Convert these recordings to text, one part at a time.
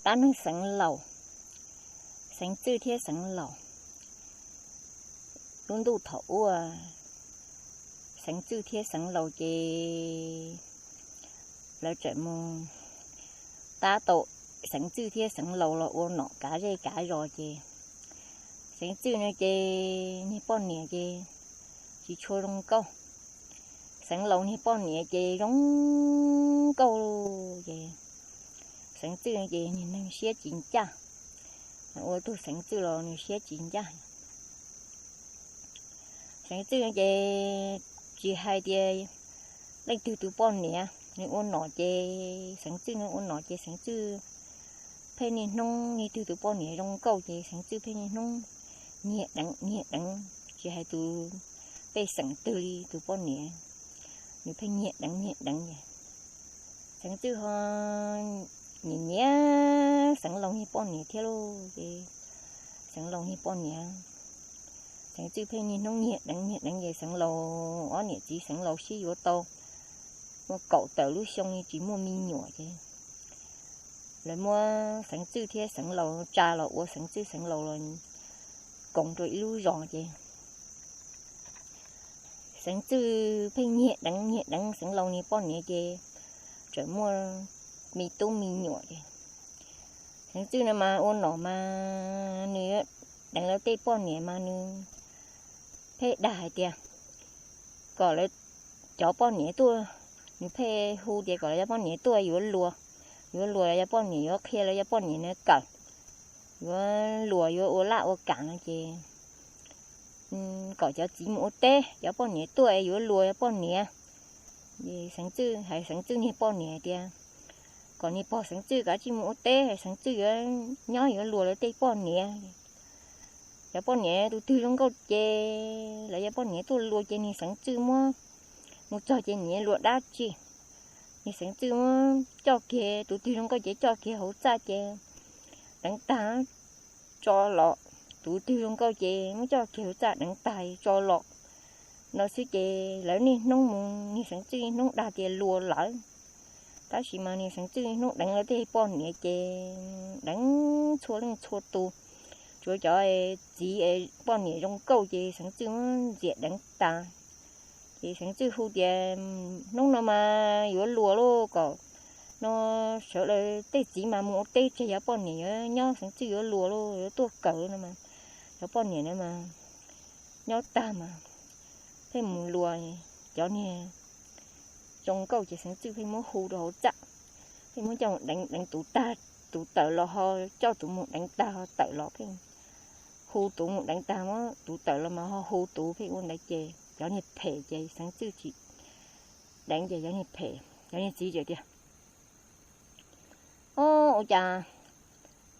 Dab neeg Xeev Laus. Xeev Txwj thiab Xeev Laus. Lub ntuj thaum ub, Xeev Txwj thiab Xeev Laus ces lawv txawm mus tab tau Xeev Txwj thiab Xeev Laus los ua nom kav zej kav zos ces Xeev Txwj no ces niag poj niam ces tsis tshua zoo nkauj. Xeev Laus niag poj niam ces zoo nkauj ces Xeev Txwj ces niag neeg siab tsis ncaj, ua tug Xeev Txwj los nws siab tsis ncaj. Xeev Txwj ces tsis hais tias leej twg tus poj niam nws ua nom ces Xeev Txwj nws ua nom ces Xeev Txwj pheej niaj hnub niaj twg tus poj niam zoo nkauj ces Xeev Txwj pheej niaj hnub nyiag deev nyiag deev, tsis hais tus pej xeem twg li tus poj niam nws pheej nyiag deev nyiag deev ces Xeev Txwj ho nyiam nyiam Xeev Laus niag poj niam thiab lauj ces Xeev Laus niag poj niam, Xeev Txwj pheej niaj hnub nyiag deev nyiag deev ces Xeev Laus ob niam txiv Xeev Laus sib yuav tau muaj kaum tawm lub xyoo tsis muaj me nyuam ces lawv muab Xeev Txwj thiab Xeev Laus tsa los ua Xeev Txwj Xeev Laus los koom rau ib lub zos ces Xeev Txwj pheej nyiag deev nyiag deev Xeev Laus niag poj niam ces txawm muaj me tub me nyuam ces Xeev Txwj no mas ua nom mas nws deev lawv tej poj niam mas nws pheej dag hais tias kom lawv cov poj niam tuaj, nws pheej hu tias kom lawv cov poj niam tuaj yuav luag, yuav luag lawv cov poj niam yuav qhia lawv cov poj niam na kawm, yuav luag yuav ua laj ua kam no ces kom cov txiv mus ua teb, cov poj niam tuaj yuav luag cov poj niam. Xeev Txwj hais Xeev Txwj niag poj niam tias kom niag pog Xeev Txwj kav tsij mus ua teb, Xeev Txwj yuav nyob yuav luag lawv tej poj niam. Cov poj niam tus twg zoo nkauj ces lawv cov poj niam tuaj luag ces niag Xeev Txwj muab mus txog ces niam luag dab tsi. Niag Xeev Txwj muab coj kiag tus twg zoo nkauj ces coj kiag hauv txaj ces deev tag tso los, tus twg zoo nkauj ces muab coj kiag hauv txaj deev tag tso los no xwb ces lawv niaj hnub mus, niag Xeev Txwj niaj hnub dag tias luag lawv. Tab sis mas niag Xeev Txwj niaj hnub deev lawv tej poj niam ces deev txhua leej txhua tus, tsuav cov txiv poj niam zoo nkauj ces Xeev Txwj muab ntxias deev tas. Ces Xeev Txwj hu tias hnub no mas yuav luag lauj, kom no sawv daws tej txiv mas mus ua teb tseg, cov poj niam yuav nyob, Xeev Txwj yuav luag lauj, yuav tuaj kawm no mas, cov poj niam no mas nyob tag mas pheej mus luag. Cov niag zoo nkauj ces Xeev Txwj pheej muab hu rau hauv txaj, pheej muab coj mus deev, deev tus tag, tus tawm los ho coj tus mus deev tag ho tawm los pheej hu tus mus deev tag, muab tus tawm los mas ho hu tus, pheej ua ntawd ces cov niag phem ces Xeev Txwj tsis deev ces cov niag phem, cov niag txiv txawm tias, Ob, ua cas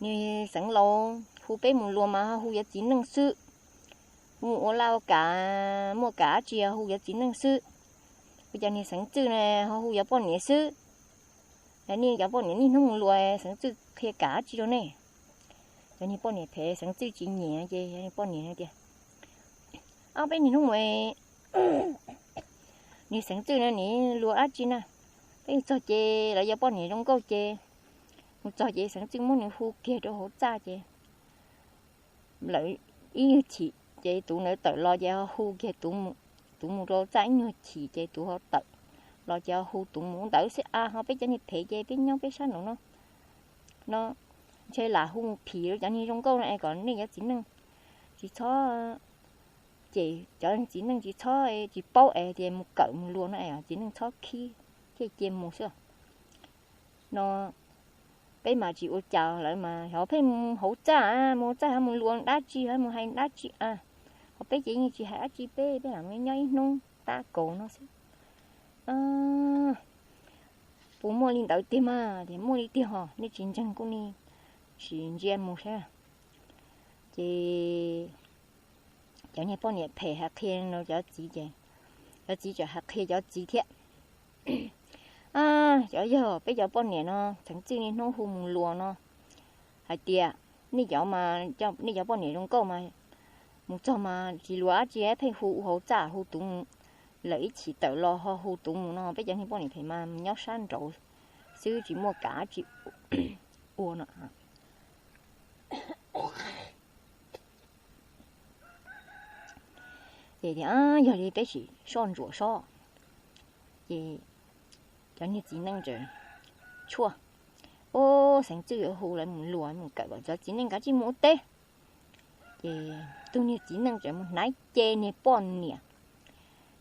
niag Xeev Laus hu peb mus luag mas ho hu yuav txiv neej xwb, hu mus ua laj ua kam, muaj kam dab tsi ho hu yuav txiv neej xwb. Ua cas niag Xeev Txwj ne ho hu yuav poj niam xwb? Nej cov poj niam niaj hnub mus luag, Xeev Txwj qhia kam dab tsi rau nej? Cov niag poj niam phem Xeev Txwj tsis nyiam ces cov niag poj niam tias, Ob, peb niaj hnub mus, niag Xeev Txwj no nim luag dab tsi na. Peb mus txog ces lawv cov poj niam zoo nkauj ces, mus txog ces Xeev Txwj muab nws hu kiag rau hauv txaj ces lawv ib nyuag chim ces tus ntawd tawm los ces ho hu kiag tus mus rau txaj, ib nyuag chim ces tus ho tawm los ces ho hu tus mus ntawd xwb a. Ho peb cov niag phem ces peb nyob peb sab nraud no, no ntshe lam hu mus phim rau cov niag zoo nkauj no es kom nej cov txiv neej tsis txhob, ces cov txiv neej tsis txhob, tsis paub es tias mus kawm mus luag no es txiv neej txhob khib thiaj cia mus xwb no. Peb mas tsis ua cas, lawv mas ho pheej mus hauv txaj, mus hauv txaj ho mus luag dab tsi ho mus hais dab tsi a. Ho peb ces yeej tsis hais dab tsi, peb peb lam nyob ib hnub tab kaus no xwb. Puas muaj li ntawd tiag mas? Tias muaj li tiag ho, nej tsis ntseeg kuj nej sim ntsia mus saib. Ces cov niag poj niam phem hais qhia rau cov txiv ces cov txiv txawm hais qhia cov txiv thiab, Cov yog peb cov poj niam no, Xeev Txwj niaj hnub hu mus luag no, hais tias nej cov, nej cov poj niam zoo nkauj mas mus txog mas tsis luag dab tsi, pheej hu hauv txaj hu tus mus, lawv ib chim tawm los ho hu tus mus no, peb cov niag poj niam phem mas nyob sab nraud xwb tsis muaj kam dab tsi ua no. Ces tias, Yog li peb sim soj ntsuam sob. Ces cov niag txiv neej txawm tshuaj, ub, xeev txwj yuav hu lawv mus luas mus kawm kom cov txiv neej kav tsij mus ua teb. Ces tus niag txiv neej txawm mus hnav ib ce niag poj niam,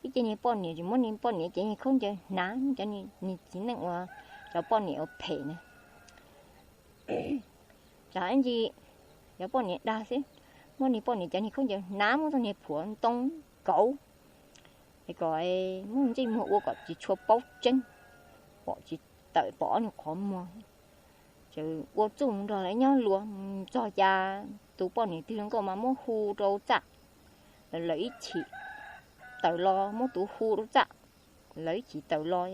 ib ce niag poj niam txawm muab niag poj niam cev niag khaub ncaws hnav, cov niag txiv neej uas cov poj niam uas phem na. Tsam ib ntsis cov poj niam dag xwb, muab niag poj niam cov niag khaub ncaws hnav muab txoj niag phuam ntoo kauv, es kom muab ntsej muag ua kom tsis tshua paub tseeb, pom tsis tawm pom ob niag qhov muag. Txawm ua txuj mus nrog lawv nyob luas, txog cas tus poj niam twg zoo nkauj mas muab hu rau txaj, lawv ib chim tawm los muab tus hu rau txaj, lawv ib chim tawm los.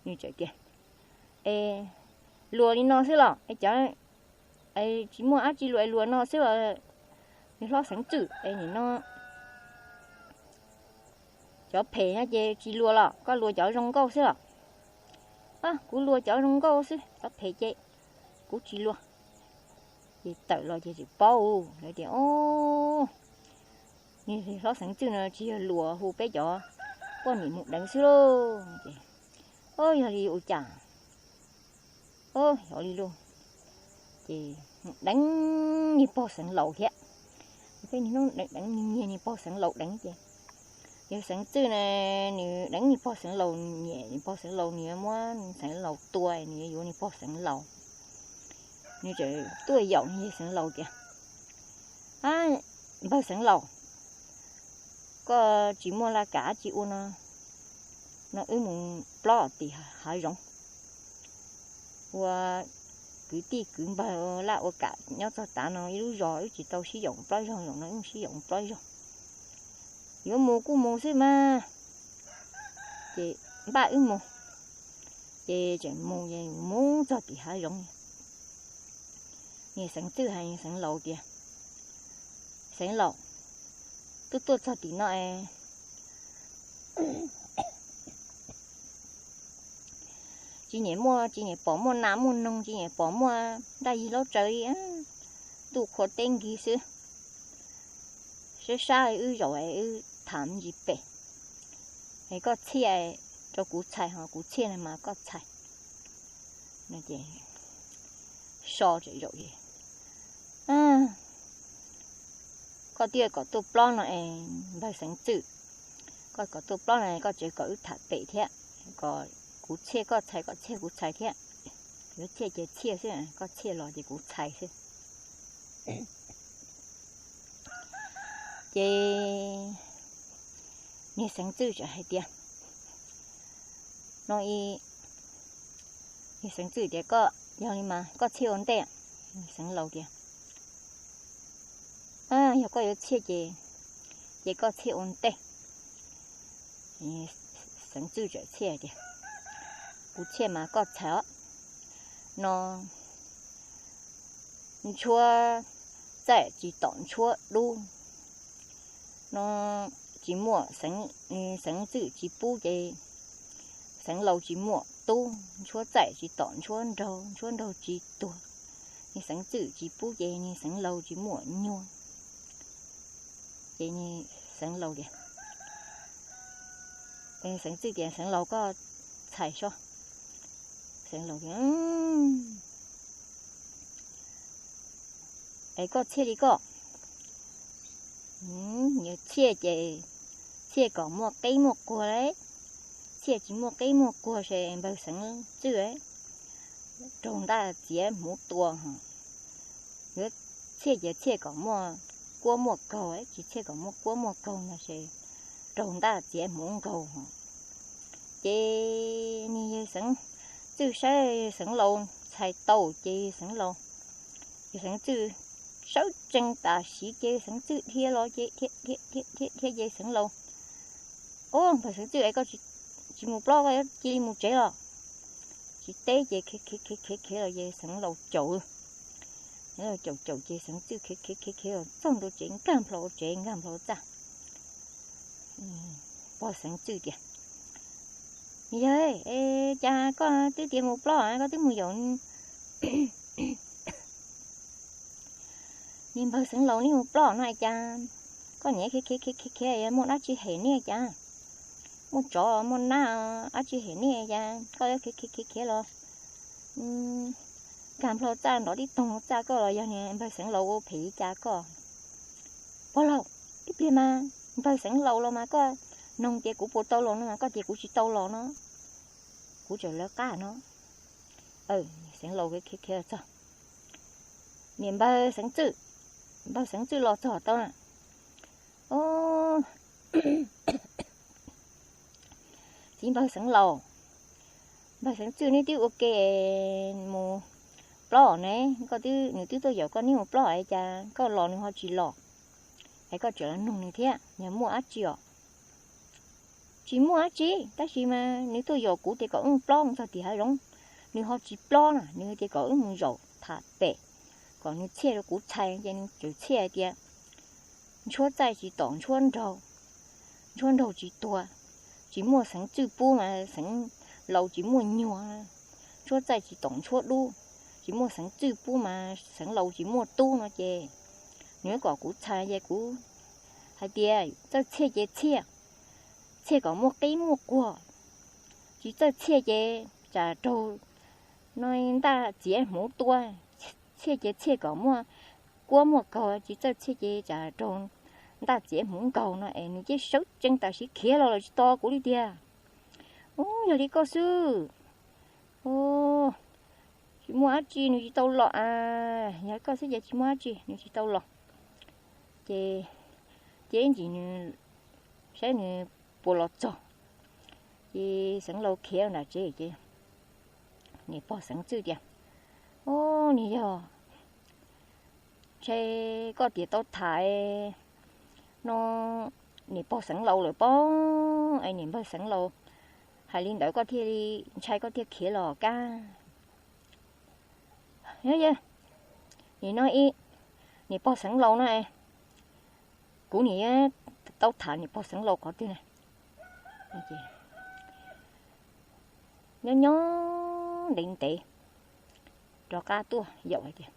Nws txawm tias, Es luas li no xwb los? Es cov, tsis muaj dab tsi luas, luas no xwb los? Nws hlob xeev txwj, es nim no cov phem no ces tsis luas los, koj luas cov zoo nkauj xwb los? Kuv luas cov zoo nkauj xwb, cov phem ces kuv tsis luas. Ces tawm los ces txawm paub lawv tias, Ub, niag hlob xeev txwj no tsis yog luas, hu peb cov poj niam mus deev xwb lauj. Ces, Ub, yog li ua cas? Ub, yog li lauj. Ces mus deev niag pog xeev laus thiab. Peb niag hnub deev deev nyiag niag pog xeev laus deev ces, yawg xeev txwj na, nws deev niag pog xeev laus, nyiam niag pog xeev laus, nws yuav muab xeev laus tua, nws yuav yuav niag pog xeev laus. Nws txawm tuaj yaum niag yawg xeev laus tias, Ab, npawg xeev laus, koj tsis muaj laj kam dab tsi ua no, no wb mus plob tim hav zoov, ua kwv tij kwv npawg laj ua kam nyob txog tav no ib lub zos wb tsis tau sib yaum plob zog, zaum no wb sib yaum plob zog. Yuav mus kuj mus xwb mas. Ces npaj wb mus. Ces tseem mus, mus txog tim hav zoov, niag xeev txwj hais niag xeev laus tias, Xeev laus, tuaj tuaj txog tim no es tsis nyiam muaj, tsis nyiam pom muaj nas muaj noog, tsis nyiam pom muaj nraj yig laub tsaws li, ntuj qhua teb nkig xwb. Sab sab wb zaum es wb tham me ntsis pem, es koj txhiaj rau kuv txhais, ho kuv txhiaj no mas koj txhais. So tseem zaum, koj twb kom tuaj plob no es, npawg xeev txwj, koj kom tuaj plob no koj tseem kom wb tham pem thiab, kom kuv txhiaj koj txhais, koj txhiaj kuv txhais thiab. Yuav txhiaj ces txhiaj xwb, koj txhiaj los ces kuv txhais xwb. Ces niag xeev txwj txawm hais tias, no, niag xeev txwj tias, Koj yog li mas koj txhiaj ua ntej. Xeev laus tias, Yog koj yuav txhiaj ces, ces koj txhiaj ua ntej. Xeev txwj txawm txhiaj tias, Kuv txhiaj mas koj txhais os. No ntshuab txaij tsis tom ntshuab dub. No tsis muaj, xeev txwj tsis pub ces xeev laus tsis muaj tub. Ntshuab txaij tsis tom ntshuab nraug, ntshuab nraug tsis tuag. Niag xeev txwj tsis pub ces niag xeev laus tsis muaj nyuag. Ces niag xeev laus tias, xeev txwj tias, Xeev laus koj txhais sob. Xeev laus tias, Es koj txhiaj li koj. Yuav txhiaj ces txhiaj kom muaj qib muaj quag lauj. Txhiaj tsis muaj qib muaj quag ces npawg xeev txwj raug ntaj txiav hmuv tua ho. Yuav txhiaj ces txhiaj kom muaj kuab muaj kaug, tsis txhiaj kom muaj kuab muaj kaug no ces raug ntaj txiav hmuv nkaug ho. Ces niag yawg xeev txwj saib xeev laus txhais tau ces xeev laus, yawg xeev txwj sawv tsees tam sim ces xeev txwj dhia los ces dhia dhia dhia dhia ces xeev laus, Au, npawg xeev txwj es koj tsis mus plob, koj cia li mus tsev los? Tsis teb ces khiav khiav khiav khiav los ces xeev laus caum, xeev laus caum caum ces xeev txwj khiav khiav khiav khiav los txog ntua tsev nkag nplho ua tsev nkag nplho ua txaj. Pog xeev txwj tias, Yawg, cas koj twb tias mus plob, koj twb mus yaum Niag npawg Xeev Laus, nej mus plob no cas koj niaj khiav khiav khiav khiav, muaj dab tsi hem nej cas? Muaj tsov muaj nab dab tsi hem nej cas koj yuav khiav khiav khiav khiav los? Nkag nplho txaj nrov tib toog txaj koj los yog niag npawg Xeev Laus ua phem li cas koj? Pog laus, ib pliag mas npawg Xeev Laus los mas koj noog tias kuv puas tau los no mas koj tias kuv tsis tau los no, kuv tseem lawv qab no. Xeev Laus khiav khiav txog, niam npawg Xeev Txwj, npawg Xeev Txwj los txog tau na. Txiv npawg Xeev Laus, npawg Xeev Txwj neb twb ua ke mus plob ne, koj twb, nws twb tuaj yaum koj neb mus plob es cas koj los nws ho tsis los, es koj tseem los nug nws thiab, yog muaj dab tsi os? Tsis muaj dab tsi, tab sis mas nws tuaj yaum kuv tias kom wb plob mus txog tim hav zoov, nws ho tsis plob na, nws tias kom wb mus zaum tham pem, kom nws txhiaj rau kuv txhais, ces nws tseem txhiaj hais tias ntshuab txaij tsis tom ntshuab nraug, ntshuab nraug tsis tuag, tsis muaj Xeev Txwj pub mas Xeev Laus tsis muaj nyuag, ntshuab txaij tsis tom ntshuab dub, tsis muaj Xeev Txwj pub mas Xeev Laus tsis muaj tub no ces nws kom kuv txhais ces kuv hais tias txawj txhiaj ces txhiaj, txhiaj kom muaj qib muaj quag, tsis txawj txhiaj ces tsam raug no ntaj txiav hmuv tua, txhiaj ces txhiaj kom muaj kuab muaj kaug, tsis txawj txhiaj ces tsam raug ntaj txiav hmuv nkaug no es nws ces sawv tsees tam sim khiav los lawm tsis tos kuv li tiag. Ub, yog li koj xwb. Ub, tsis muaj dab tsi, nws tsis tau los a. Yog koj xwb ces tsis muaj dab tsi, nws tsis tau los. Ces cia ib ntsis nws saib nws puas los txog. Ces Xeev Laus khiav nram tsev ces niam pog Xeev Txwj tias, ub, nws yog, ntshe koj tias tau tham no niam pog Xeev Laus lawm pob, es niam npawg Xeev Laus hais li ntawd koj thiaj li ntshai koj thiaj khiav los kab. Yog, yog, nim no ib, niam pog Xeev Laus no, kuv nim tau tham niam pog Xeev Laus qhov twg na. Nyob nyob ntev ntev rov qab tuaj yaum hais tias,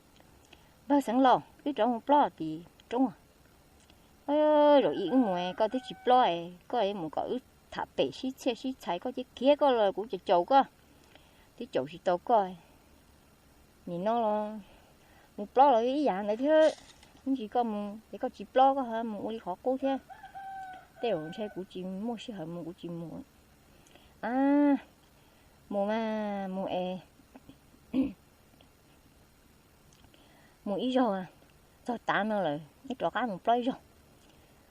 npawg Xeev Laus, wb rov mus plob tim roob. Zaum ib wb mus koj twb tsis plob, koj mus kom wb tham pem sib txhiaj sib txhais, koj cia khiav koj los kuv caum caum koj, twb caum tsis tau koj. Nim no los mus plob los ib yam ntawd thiab, ib ntsis koj mus es koj tsis plob koj ho mus ua li qhov qub thiab. Tej zaum ntshe kuv tsis muaj sij hawm mus kuv tsis mus. A, mus mas mus es mus ib zaug, txog tav no lawm neb rov qab mus plob ib zaug.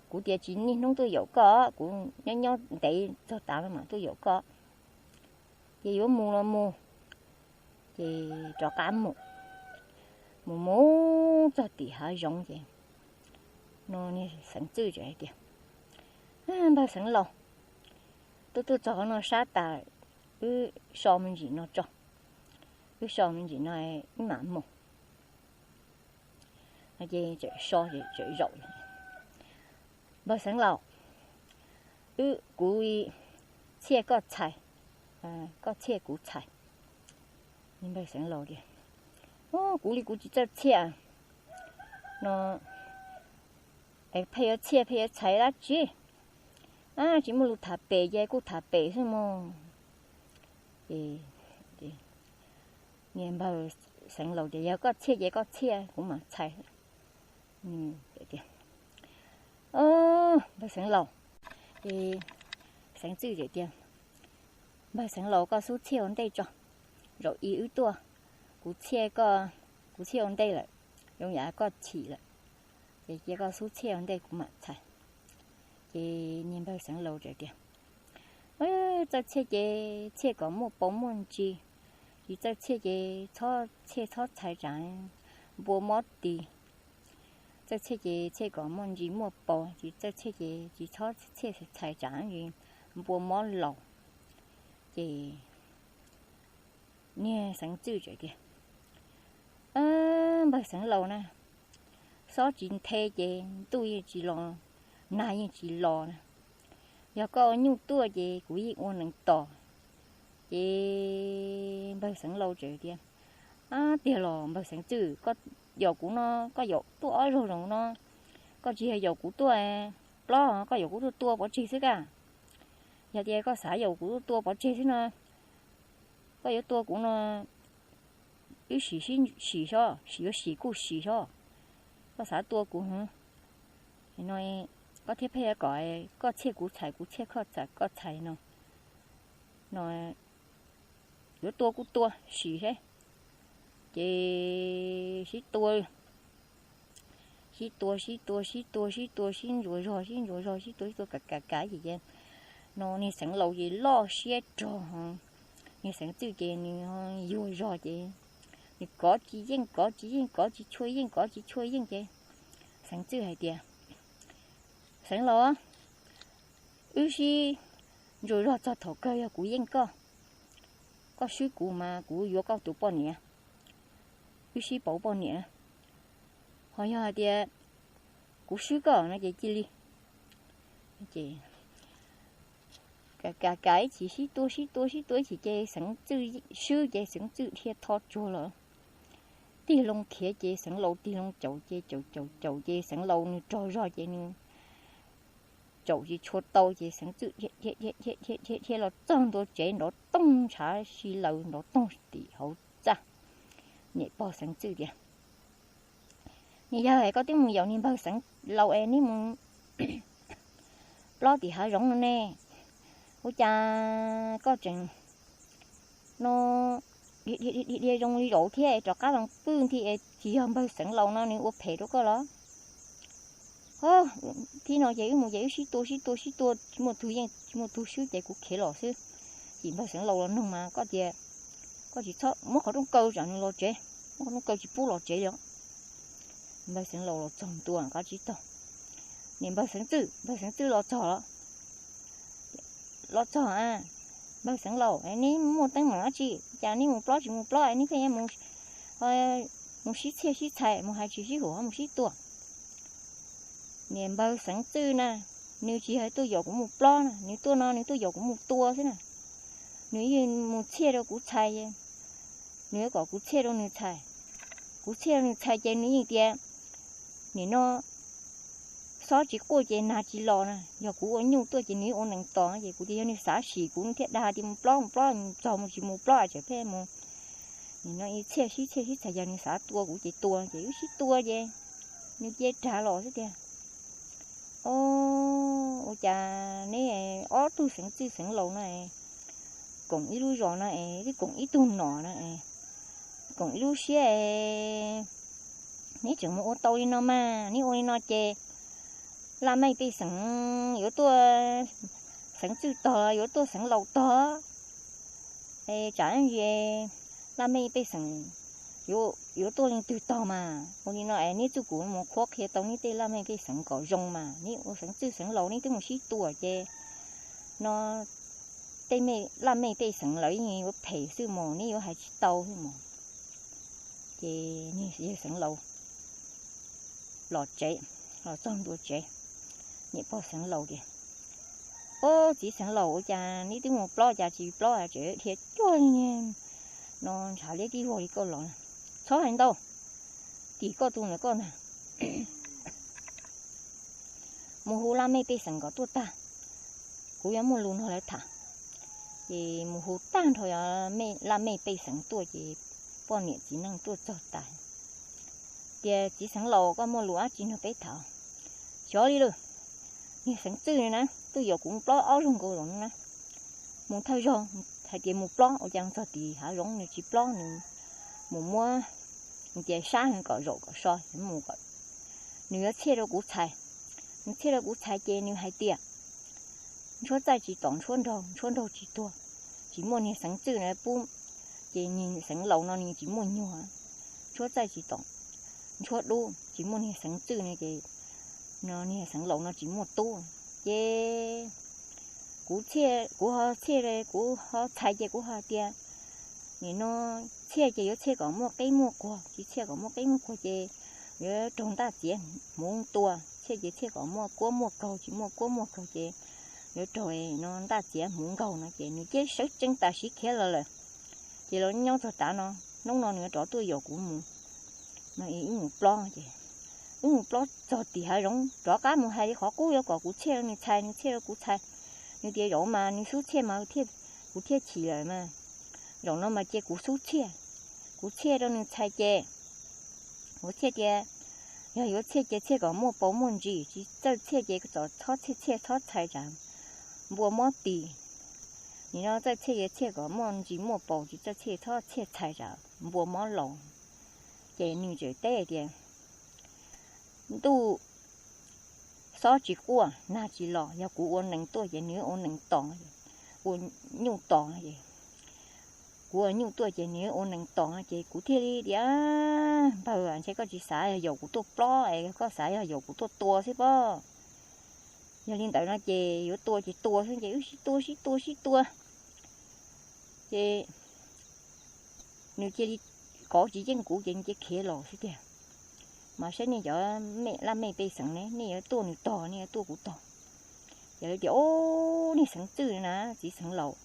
Kuv tias tsis niaj hnub tuaj yaum koj, kuv nyob nyob ntev txog tav no mam tuaj yaum koj. Ces yuav mus los mus, ces rov qab mus. Mus mus txog tim hav zoov ces no niag Xeev Txwj tseem hais tias, npawg Xeev Laus, tuaj tuaj txog qhov no sab tas, wb so me ntsis no tso, wb so me ntsis no wb mam mus. Ces tseem so tseem zaum, npawg Xeev Laus, wb, kuv txhiaj koj txhais, koj txhiaj kuv txhais. Npawg Xeev Laus tias, kuv li kuv tsis txawj txhiaj no, pheej yuav txhiaj pheej yuav txhais dab tsi? Tsis muaj lus tham pem ces kuj tham pem xwb mog. Ces niag npawg Xeev Laus tias, yog koj txhiaj ces koj txhiaj, kuv mam txhais. Tias, npawg Xeev Laus, ces Xeev Txwj tias, npawg Xeev Laus, koj xub txhiaj ua ntej tso. Zaum ib wb tuaj, kuv txhiaj koj, kuv txhiaj ua ntej lawm, zoo yam koj chim lawm, ces cia koj xub txhiaj ua ntej kuv mam txhais. Ces niag npawg Xeev Laus txawm tias, txawj txhiaj ces txhiaj kom muaj paus muaj ntsis, tsis txawj txhiaj ces txhob txhiaj txhob txhais tsam npua mob tis. Txawj txhiaj ces txhiaj kom muaj ntsis muaj paus, tsis txawj txhiaj ces tsis txhob txhiaj txhais tsam npua mob laus. Ces niag Xeev Txwj txawm tias, npawg Xeev Laus na, xob tsis nthe ces ntuj yeej tsis los, nag yeej tsis los na. Yog koj ua nyuj tuaj ces kuv yeej ua nees tos. Ces npawg Xeev Laus txawm tias, Ab tiag los npawg Xeev Txwj, koj yaum kuv no, koj yaum tuaj ob zaug zoo no, koj tsis yog yaum kuv tuaj plob, koj yaum kuv tuaj tua pov tseg xwb kaj. Yog tias koj xav yaum kuv tuaj tua pov tseg xwb no, koj yuav tua kuv no, wb sim sib sim seb, sim yuav sim kuj sim seb, koj xav tua kuv no, koj thiaj pheej kom koj txhiaj kuv txhais, kuv txhiaj koj txhais, koj txhais no, no yuav tua kuj tua sim seb. Ces sib tua, sib tua sib tua sib tua sib tua sib ntsuas zog sib ntsuas zog sib tua sib tua kav kav kav ces no niag Xeev Laus ces loj siab rog, niag Xeev Txwj ces nws yuag zog ces nws kov tsis yeej, kov tsis yeej, kov tsis tshua yeej, kov tsis tshua yeej ces Xeev Txwj hais tias, Xeev Laus, wb sib ntsuas zog txog thaum kawg yog kuv yeej koj, koj swb kuv mas kuv yuav koj tus poj niam, wb sib pauv poj niam. Ho yog hais tias kuv swb koj no ces cia li. Kav kav ib chim sib tua sib tua sib tua ib chim ces Xeev Txwj swb ces Xeev Txwj dhia tho tsuag los tig loo khiav ces Xeev Laus tig loo caum ces caum caum caum ces Xeev Laus nws rog zog ces nws caum tsis tshua tau ces Xeev Txwj dhia dhia dhia dhia los txog ntua tsev nrov toog ntshav si laws nrov toog tim hauv txaj. Niam pog Xeev Txwj tias, Niag yawg, koj twb mus yaum niag npawg Xeev Laus es neb mus plob tim hav zoov no ne, ua cas koj tseem no dhia dhia dhia zoo li zaum thiab es rov qab los pw nthi es tsis yog npawg Xeev Laus no nws ua phem rau koj los? Thib no ces wb mus ces wb sib tua sib tua sib tua tsis muaj tug yeej tsis muaj tug swb ces kuv khiav los xwb. Ces npawg Xeev Laus los nug mas koj tias, Koj tsis txhob muab qhov rooj kaw tsam nws los tsev, muab qhov rooj kaw tsis pub los tsev li. Npawg Xeev Laus los txog ntua qab tsib taug, niam npawg Xeev Txwj, npawg Xeev Txwj los txog los, los txog a, npawg Xeev Laus, neb muaj teeb meem dab tsi cas neb mus plob tsis mus plob neb pheej mus sib txhiaj sib txhais mus hais tsis sib haum mus sib tua? Niam npawg Xeev Txwj na, nws tsis yog tuaj yaum kuv mus plob na, nws tuaj no nws tuaj yaum kuv mus tua xwb na. Nws yeej mus txhiaj rau kuv txhais, nws yuav kom kuv txhiaj rau nws txhais. Kuv txhiaj rau nws txhais ces nws yeej tias, nim no xob tsis quaj ces nag tsis los na, yog kuv ua nyuj tuaj ces nws ua nees tos ces kuv tias yog nws xav sim kuv nws thiaj dag tias mus plob mus plob, txog mus tsis mus plob tseem pheej mus. Nim no ib txhiaj sib txhiaj sib txhais yog nws xav tua kuv ces tua ces wb sib tua ces nws cia rag los xwb tiag. O, ua cas neb ob tug Xeev Txwj Xeev Laus no koom ib lub zos no es twb koom ib tug nom no, koom ib lub siab, neb tseem mus ua tau li no mas, neb ua li no ces laj mej pej xeem yuav tuaj, Xeev Txwj tog yuav tuaj Xeev Laus tog, es tsam ntsis laj mej pej xeem yuav tuaj leej twg tog mas. Ua li no es neb txuj kuv mus qhuab qhia tau neb tej laj mej pej xeem kom zoo mas, neb ua Xeev Txwj Xeev Laus neb twb mus sib tua ces no tej laj mej pej xeem lawv yeej yuav phem xwb mos, neb yuav hais tsis tau xwb mos. Ces yawg Xeev Laus los tsev, los txog ntua tsev, niam pog Xeev Laus tias, Ob, txiv Xeev Laus, ua cas neb twb mus plob cas tsis plob tseem dhia cuag li no ntshav liab tib vog li koj los? Txhob hais ntau, tim koj tus ntawm koj ntag. Mus hu laj mej pej xeem kom tuaj tag, kuv yuav muaj lus nrog lawv tham. Ces mus hu tag nrho laj mej pej xeem tuaj ces poj niam txiv neej tuaj txog tas tias, Txiv Xeev Laus, koj muaj lus dab tsi nrog peb tham? Xyov li lawm, niag Xeev Txwj na, twb yaum kuv mus plob ob zaug nkaus los no na. Mus thawj zaug hais tias mus plob, ua cas txog tim hav zoov nws tsis plob, nws mus muab, nws tias sab nws kom zaum kom so, nws yuav txhiaj rau kuv txhais. Nws txhiaj rau kuv txhais ces nws hais tias, Ntshuab txaij tsis tom ntshuab nraug, ntshuab nraug tsis tuag, tsis muaj niag Xeev Txwj na pub, ces niag Xeev Laus no nws tsis muaj nyuag. Ntshuab txaij tsis tom ntshuab dub, tsis muaj niag Xeev Txwj no ces niag Xeev Laus no tsis muaj tub. Ces kuv, kuv ho txhiaj, kuv ho txhais ces kuv ho tias, nim no txhiaj ces yuav txhiaj kom muaj qib muaj quag, tsis txhiaj kom muaj qib muaj quag ces yuav raug ntaj txiav hmuv tua, txhiaj ces txhiaj kom muaj kuab muaj kaug, tsis muaj kuab muaj kaug ces yuav raug no ntaj txiav hmuv nkaug no ces nws cia li sawv tsees tam sim khiav los lawm. Ces los nyob txog tav no, hnub no nws rov tuaj yaum kuv mus, no wb mus plob ces, wb mus plob txog tim hav zoov rov qab mus hais li qhov qub yuav kom kuv txhiaj rau nws txhais, nws txhiaj rau kuv txhais. Nws tias zaum mas nws xub txhiaj mas kuv thiaj chim lawm mas, zaum no mas cia kuv xub txhiaj, kuv txhiaj rau nws txhais ces, kuv txhiaj tias yog yuav txhiaj ces txhiaj kom muaj paus muaj ntsis, tsis txawj txhiaj ces txhob txhiaj txhiaj txhob txhais tsam npua mob tis. Nim no txawj txhiaj ces txhiaj kom muaj ntsis muaj paus, tsis txawj txhiaj txhob txhiaj txhais tsam npua mob laus. Ces nws tseem teb tias ntuj xob tsis quaj nag tsis los, yog kuv ua nees tuaj ces nws ua nees tos, ua nyuj tos es, kuv ua nyuj tuaj ces nws ua nees tos ces kuv thiaj li tias npawg ntshe koj tsis xav yog yaum kuv tuaj plob es koj xav yog yaum kuv tuaj tua xwb pob. Yog li ntawd no ces yuav tua ces tua xwb ces wb sib tua sib tua sib tua ces nws cia li kov tsis yeej kuv ces nws cia khiav los xwb tiag. Mas saib nej cov laj mej pej xeem ne, nej yuav tuaj nws tog nej yuav tuaj kuv tog. Ces lawv tias o, niag Xeev Txwj na, txiv xeev laus,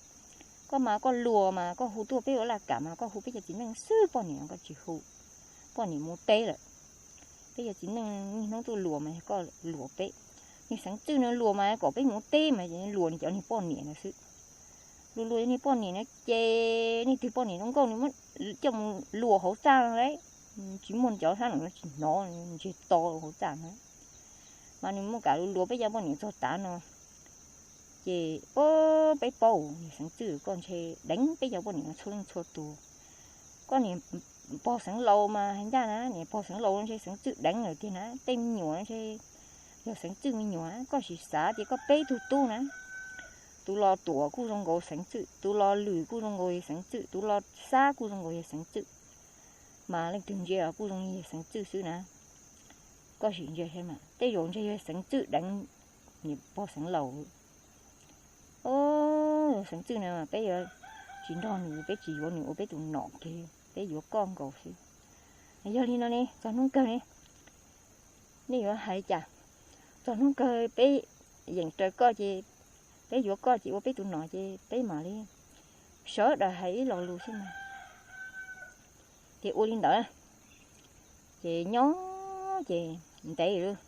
koj mas koj luag mas koj hu tuaj peb ua laj kam mas koj hu peb cov txiv neej xwb, poj niam koj tsis hu, poj niam mus teb lawm. Peb cov txiv neej niaj hnub tuaj luag mas yog koj luag peb. Niag Xeev Txwj no luag mas kom peb mus teb mas luag nws cov niag poj niam no xwb. Luag luag niag poj niam no ces niag twg poj niam zoo nkauj nws muab coj mus luag hauv txaj no lauj. Tsis muaj cov sab no tsis hnov, ntseg to hauv txaj no. Mas nws muab kam luag peb cov poj niam txog tav no ces o, peb paub niag Xeev Txwj koj ntshe deev peb cov poj niam no txhua leej txhua tus. Koj niam pog xeev laus mas hais ncaj na, niam pog xeev laus ntshe Xeev Txwj deev lawm tiag na, tej me nyuam ntshe yog Xeev Txwj me nyuam. Koj sim xav tias koj peb tug tub na, tus los tuam kuj zoo nkaus Xeev Txwj, tus los lwm kuj zoo nkaus yog Xeev Txwj, tus los xab kuj zoo nkaus yog Xeev Txwj, mas leej twg ntsia los kuj zoo li yog Xeev Txwj xwb na. Koj sim ntsia saib mas tej zaum ntshe yog Xeev Txwj deev niam pog xeev laus. O, Xeev Txwj na peb yuav tsis nrog nws, peb tsis yuav nws ua peb tus nom kiag, peb yuav koj nkaus xwb. Yog li no ne txog hnub kawg ne, nej yuav hais li cas? Txog hnub kawg peb yeem raws koj ces peb yuav koj ces ua peb tus nom ces peb mam li sawv daws hais ib lo lus xwb mas. Ces ua li ntawd ces nyob ces ntev lawm,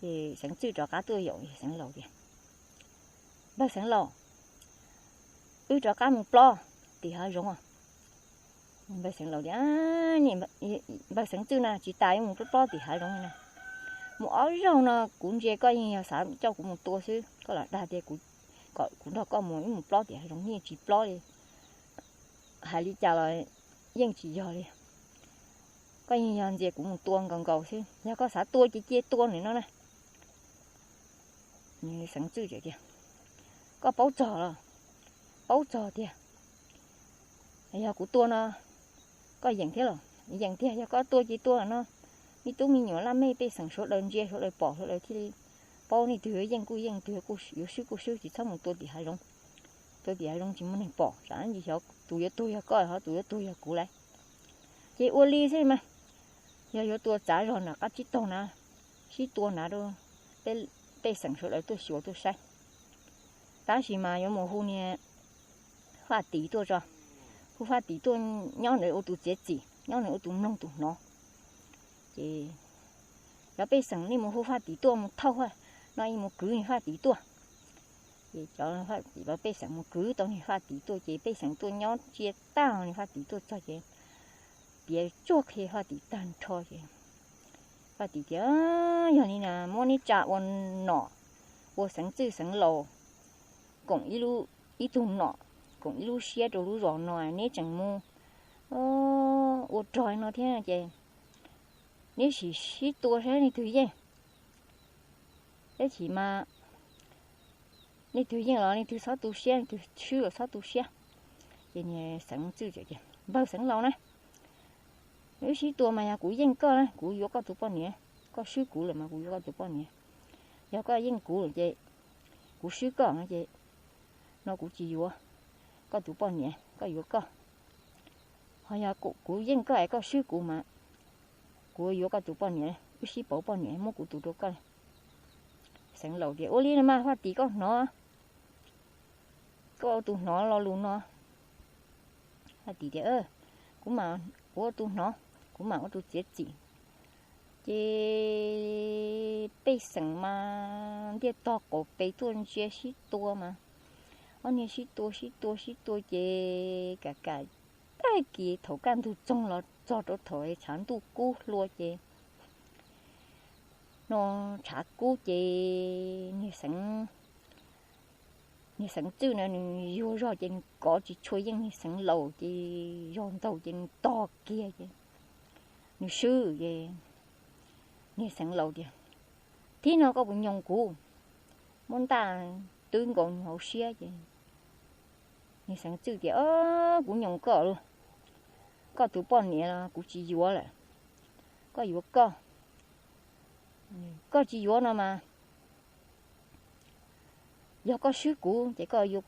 ces Xeev Txwj rov qab tuaj yaum xeev laus tias, npawg xeev laus, wb rov qab mus plob tim hav zoov. Npawg xeev laus tias, npawg Xeev Txwj na tsis tas yuav mus plob plob tim hav zoov na. Mus ob zaug no kuv ntsia koj yeej yog xav coj kuv mus tua xwb, koj los dag tias kom kuv nrog koj mus wb mus plob tim hav zoov yeej tsis plob li. Hais li cas los yeej tsis yog li. Koj yeej yog ntxias kuv mus tua nkaus nkaus xwb, yog koj xav tua ces cia tua ntawm no na. Xeev Txwj tias, koj paub txog los? Paub txog tiag. Yog kuv tua no koj yeem thiab los? Yeem tiag, yog koj tua ces tua no. Me tub me nyuam laj mej pej xeem sawv daws ntsia sawv daws pom sawv daws thiaj li paub, nej twg yuav yeej kuj yeej, twg yuav swb kuj swb, tsis txhob mus tua tim hav zoov. Tua tim hav zoov tsis muaj neeg pom, tsam tus yuav tuag yog koj, ho tus yuav tuag yog kuv lauj. Ces ua li xwb mas, yog yuav tua txav zog nram qab tsib taug na, sib tua na, pej xeem sawv daws tuaj xyuas tuaj saib. Tab sis mas yuav mus hu niag Faj Tim tuaj tso, hu Faj Tim tuaj nyob ntawd ua tus txiav txim, nyob ntawd ua tus mloog tus hnov. Ces cov pej xeem nej mus hu Faj Tim tuaj mus thauj no, mus kwv niag Faj Tim tuaj. Ces cov pej xeem mus kwv tau niag Faj Tim tuaj ces pej xeem tuaj nyob ntsia tag niag Faj Tim tuaj txog ces piav tsuag qhia Faj Tim tag nrho ces Faj Tim tias, yog li na muab neb tsa ua nom, ua xeev txwj xeev laus, koom ib tug nom, koom ib lub siab rau lub zos no, neb tseem mus ua rog no thiab ces neb sim sib tua saib leej twg yeej. Tab sis mas leej twg yeej los leej twg txhob tu siab, leej twg swb los txhob tu siab. Ces niag xeev txwj tias, npawg xeev laus na, wb sib tua mas yog kuv yeej koj na kuv yuav koj tus poj niam, koj swb kuv lawm mas kuv yuav koj tus poj niam. Yog koj yeej kuv lawm ces kuv swb koj no ces no kuv tsis yuav koj tus poj niam, koj yuav koj. Ho yog kuv yeej koj es koj swb kuv mas kuv yuav koj tus poj niam, wb sib pauv poj niam, muab kuv tus rau koj. Xeev laus tias, ua li no mas Faj Tim, koj hnov, koj ua tus hnov lo lus no. Faj Tim tias, kuv mam ua tus hnov, kuv mam ua tus txiav txim. Ces pej xeem mas ntiaj tog qaum pes tuaj ntsia sib tua mas, ob niag sib tua sib tua sib tua ces kam kam tag kis thaum kaj ntug txoog los txog rau thaum tshav ntuj kub hlua ces no tshav kub ces niag xeev, niag xeev txwj na nws yuag zog ces nws kov tsis tshua yeej niag xeev laus ces zog ntaug ces nws tog kiag ces nws swb ces niag xeev laus tias, Thib no koj puas nyoos kuv? Muab ntaj twb nkaus nws hauv siab ces niag xeev txwj tias, Kuv nyoos koj lauj, koj tus poj niam los kuv tsis yuav lawm, koj yuav koj, koj tsis yuav no mas yog koj swb kuv ces koj yeej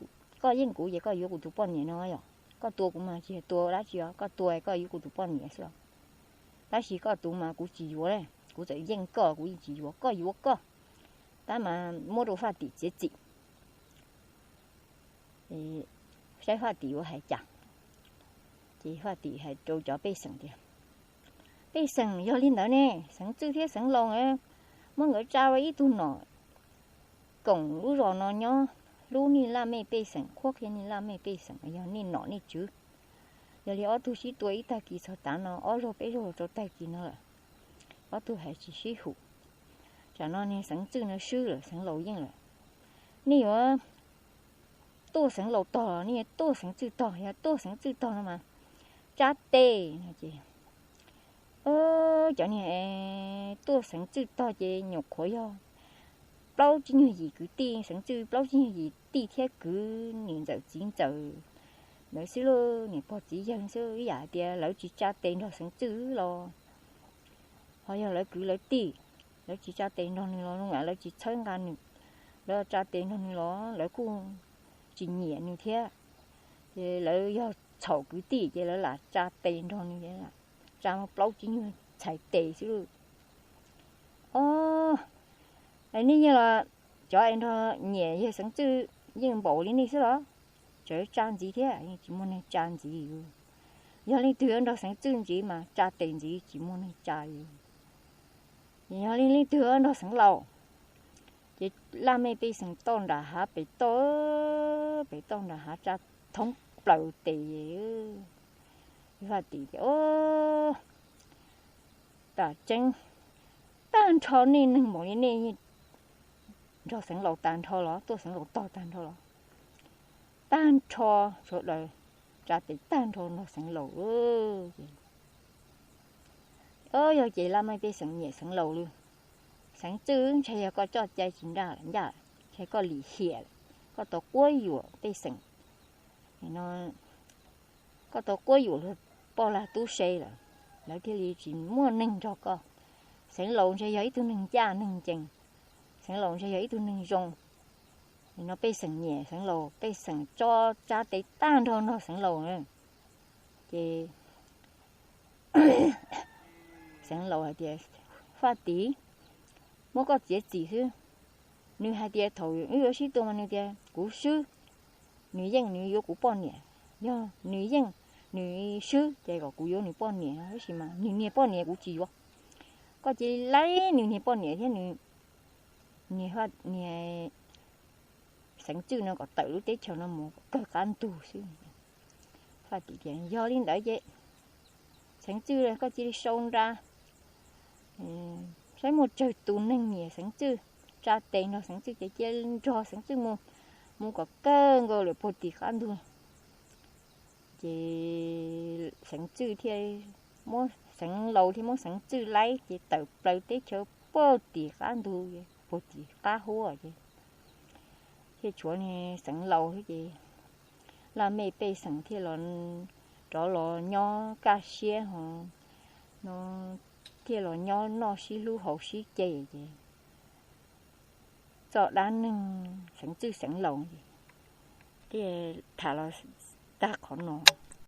kuv ces koj yuav kuv tus poj niam no yom. Koj tua kuv mas tsis yog tua dab tsi os, koj tua koj yuav kuv tus poj niam xwb os. Tab sis koj tus mas kuv tsis yuav, kuv txawm yeej koj kuv yeej tsis yuav, koj yuav koj. Tab mas muab rau Faj Tim txiav txim, saib Faj Tim yuav hais cas. Ces Faj Tim hais rau cov pej xeem tias, Pej xeem, yog li ntawd ne, xeev txwj thiab xeev laus muab nkawd tsa ua ib tug nom koom lub zos no nyob, hlub nej laj mej pej xeem, qhuab qhia nej laj mej pej xeem, yog nej nom nej tswv. Yog li ob tug sib tua ib tag kis txog tav no, ob zaug peb zaug rau tag kis no lawm, ob tug hais tsis sib hum. Tsam no niag xeev txwj no swb lawm, xeev laus yeej lawm. Nej yuav tuaj xeev laus tog, nej yuav tuaj xeev txwj tog, yog tuaj xeev txwj tog no mas tsa tes no ces cov niag tuaj xeev txwj tog ces nyuam qhuav yog plaub tsib nyuag yim kwv tij, xeev txwj plaub tsib nyuag yim tij thiab kwv niam ntxawm txiv ntxawm ntawd xwb lauj, niam pog txiv yawg xwb, ib yam hais tias lawv tsis tsa tes nrog xeev txwj los ho yog lawv kwv lawv tij, lawv tsis tsa tes nrog nws los zoo yam lawv tsis txhawb nqa nws, lawv tsa tes nrog nws los lawv kuj tsis nyiam nws thiab. Ces lawv yog txhaum kwv tij ces lawv lam tsa tes nrog nws, tsa muaj plaub tsib nyuag txhais tes xwb lauj. Ob, nej yeej los cov es nrog nyiam yawg xeev txwj yeej npaum li nej xwb los? Tseem tsa ntxiv thiab, yeej tsis muaj neeg tsa ntxiv. Yog leej twg yuav nrog xeev txwj ntxiv mas tsa tes ntxiv, tsis muaj neeg tsa li. Yog li leej twg yuav nrog xeev laus? Ces laj mej pej xeem toj nram hav pem toj, pem toj nram hav tsa thoob plaws tes. Vaj Tim tias, Tam tseeb, tag nrho nej neeg npaum li nej nrog xeev laus tag nrho los, tuaj xeev laus tog tag nrho los? Tag nrho sawv daws tsa tes tag nrho nrog xeev laus. Ces, o, yog ces laj mej pej xeem nyiam xeev laus li. Xeev txwj, ntshai yog koj coj cai tsis ncaj lawm, ncaj lawm, ntshai koj lim hiam lawm, koj tau quab yuam pej xeem no, koj tau quab yuam luag poj lag tub se lawm, lawv thiaj li tsis muaj neeg nrog koj. Xeev laus ntshai yog ib tug neeg ncaj neeg ncees, xeev laus ntshai yog ib tug neeg zoo. No pej xeem nyiam xeev laus, pej xeem tso tsa tes tag nrho nrog xeev laus. Ces xeev laus hais tias, Faj Tim, muab koj txiav txim xwb. Nws hais tias thaum wb yuav sib tua mas nws tias kuv swb, nws yeej nws yuav kuv poj niam. Yog nws yeej nws swb ces kom kuv yuav nws poj niam, tab sis mas nws niag poj niam kuv tsis yuav. Koj cia li laib nws niag poj niam thiab nws niag, niag xeev txwj no kom tawm lub teb chaws no mus kawg qab ntug xwb. Faj Tim tias, Yog li ntawd ces xeev txwj koj cia li sau nra, saib muaj tsawg tus neeg nyiam xeev txwj, tsa tes nrog xeev txwj ces cia li nrog xeev txwj mus, mus kom kawg nkaus lawm puag tim qab ntug. Ces xeev txwj thiaj, muab xeev laus thiaj muab xeev txwj laib ces tawm plaws teb chaws puag tim qab ntug, puag tim qab huab ces thiaj tshuav xeev laus thiab ces laj mej pej xeem thiaj los, rov los nyob kaj siab ho no, thiaj los nyob noj sib hlub haus sib ce ces txoj dab neeg xeev txwj xeev laus ces thiaj tham los tag qhov no.